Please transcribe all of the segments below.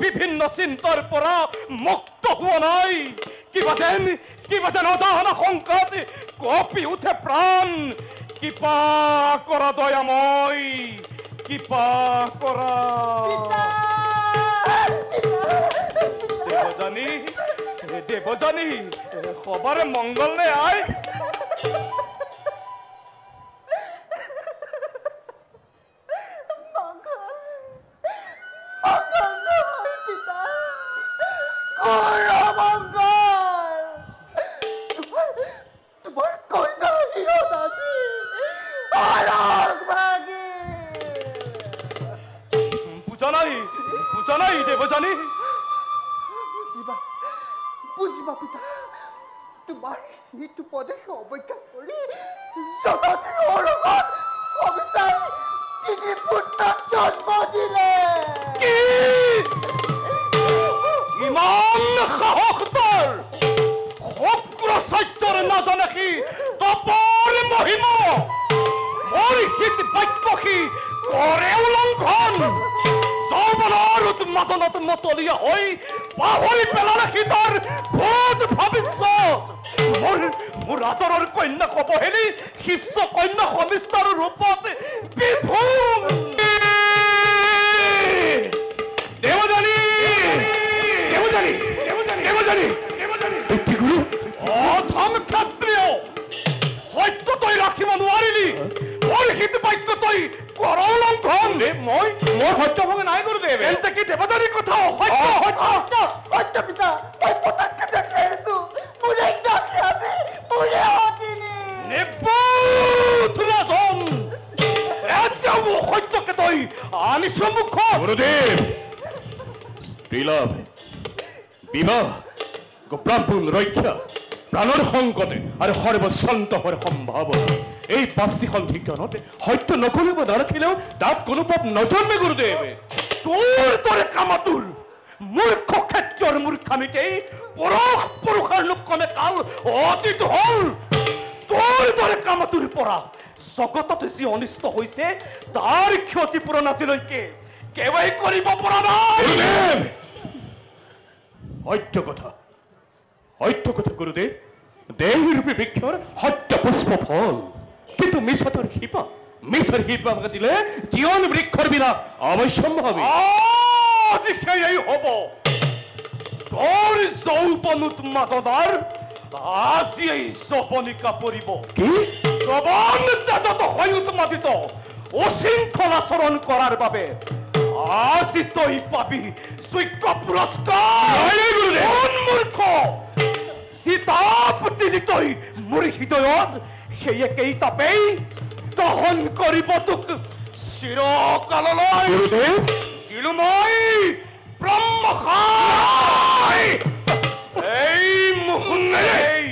বিভিন্ন চিন্তাৰ পৰা মুক্ত হোৱা নাই। কিবা যেন অজানা শংকাত কঁপি উঠে প্ৰাণ। কৃপা কৰা দয়াময়, কৃপা কৰা। দেৱযানী, দেৱযানী, সবাৰে মংগল নে আই? দেৱযানী, বুজিবা বুজিবা পিতা, তোমাৰ সেইটো উপদেশ অৱজ্ঞা কৰি যযাতিৰ ওৰগত অবিচাই তিনি পুত্ৰ জন্ম দিলে। কি ইমান সাহস তোৰ! শুক্ৰাচাৰ্যৰ নাজানে সি তপৰ মহিমা, মোৰ হিত বাক্য সি কৰে উলংঘন। যৌৱনৰ উন্মাদনত মতলীয়া হৈ পাহৰি পেলালে সি তাৰ ভূত ভৱিষ্যত। মোৰ আদৰৰ কন্যাক অৱহেলি শিষ্য কন্যা শৰ্মিষ্ঠাৰ ৰূপত বিভুল। দেৱযানী, দেৱযানী, দেৱযানী, গুৰু অধম ক্ষত্ৰিয়, সত্য তই ৰাখিব নোৱাৰিলি, মোৰ হিত বাক্য তই কৰ উলংঘন। মই সত্য ভঙ্গ নাই গুৰুদেৱ। তেন্তে কি দেৱযানীৰ কথা অসত্য? সত্য সত্য পিতা, মই পটাককে দেখি আহিছো, মোৰে ডাকি আজি মোৰে অতিনি। নিপুত ৰাজন, এতিয়াও অসত্যকে তই আনিছ মুখত। গুৰুদেৱ, স্ত্ৰীলাভ, বিবাহ, ব্ৰাহ্মণ ৰক্ষা, প্ৰাণৰ সংকটে আৰু সৰ্বশান্ত হোৱাৰ সম্ভাৱনা, এই পাঁচটি সন্ধিক্ষণত সত্য নকৰিব নাৰাখিলেও তাত কোনো পাপ নজন্মে গুৰুদেৱ। তোৰ দৰে কামাতুৰ মূৰ্খ ক্ষেত্ৰৰ মূৰ্খামিতেই পুৰুষ পুৰুষৰ লোকমে কাল অতীত হ'ল। তোৰ দৰে কামাতুৰ পৰা জগতত যি অনিষ্ট হৈছে তাৰ ক্ষতিপূৰণ আজিলৈকে কেৱেই কৰিব পৰা নাই। সত্য কথা, সত্য কথা গুৰুদেৱ। দেহৰূপী বৃক্ষৰ সত্য পুষ্প ফল, কিন্তু মিছাতৰ শিপা, মিছাৰ শিপা কাটিলে জীৱন বৃক্ষৰ বিলাক অৱশ্যম্ভাৱী। আজি সেয়াই হ'ব। তোৰ যৌৱন উন্মাদনাৰ আজি এই জপনিকা পৰিব। কি যৌৱন তেজত হৈ উন্মাদিত অশৃংখল আচৰণ কৰাৰ বাবে আজি তই পাবি যোগ্য পুৰস্কাৰ। কোন মূৰ্খ, যি তাপ দিলি তই মোৰ হৃদয়ত, সেই একেই তাপেই দহন কৰিব তোক চিৰকাললৈ। দিলো মই ব্ৰহ্মসাই। এই মুহূৰ্তেই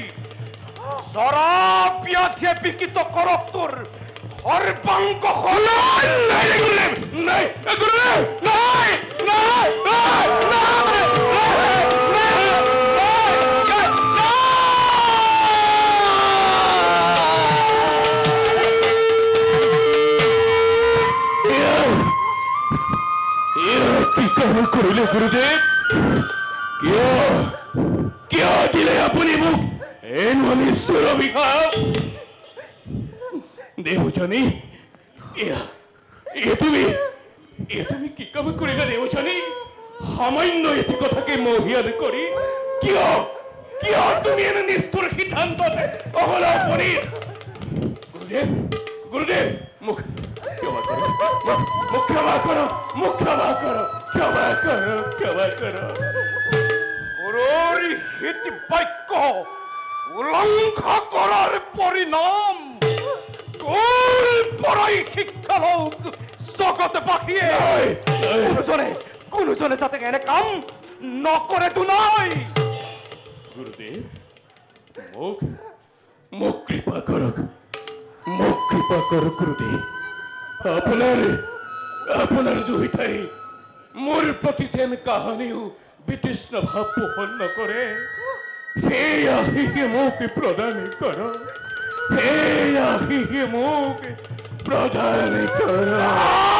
জৰা ব্যাধিয়ে বিকৃত কৰক তোৰ সৰ্বাংগ। নাই গুৰুদেৱ, নাই গুৰুদেৱ, নাই নাই নাই নাই। কি কাম কৰিলে গুৰুদেৱ? কিয় কিয় দিলে আপুনি মোক এনে নিষ্ঠুৰ অভিশাপ? দেৱযানী, এ তুমি কি কাম কৰিলা দেৱযানী? সামান্য এটি কথাকে মহিয়ান কৰি কিয় কিয় তুমি এনে নিষ্ঠুৰ সিদ্ধান্তত অহলা উপনীত? গুৰুদেৱ, গুৰুদেৱ, মোক ক্ষমা কৰক, মোক ক্ষমা কৰক, মোক ক্ষমা কৰক, ক্ষমা কৰক, ক্ষমা কৰক। গুৰুৰ হিত বাক্য উলংঘ কৰাৰ পৰিণাম তোৰ পৰাই শিক্ষা লওক জগতবাসীয়ে। কোনোজনে যাতে এনে কাম নকৰে তো নাই। গুৰুদেৱ, মোক কৃপা কৰক, মোক কৃপা কৰক গুৰুদেৱ। আপোনাৰ দুয়োটাই মোৰ প্ৰতি যেন কাহানিও বিতৃষ্ণ ভাৱ পোষণ নকৰে, সেই আশীষে মোক প্ৰদান কৰক, সেই আশীষে মোক প্ৰদান কৰক।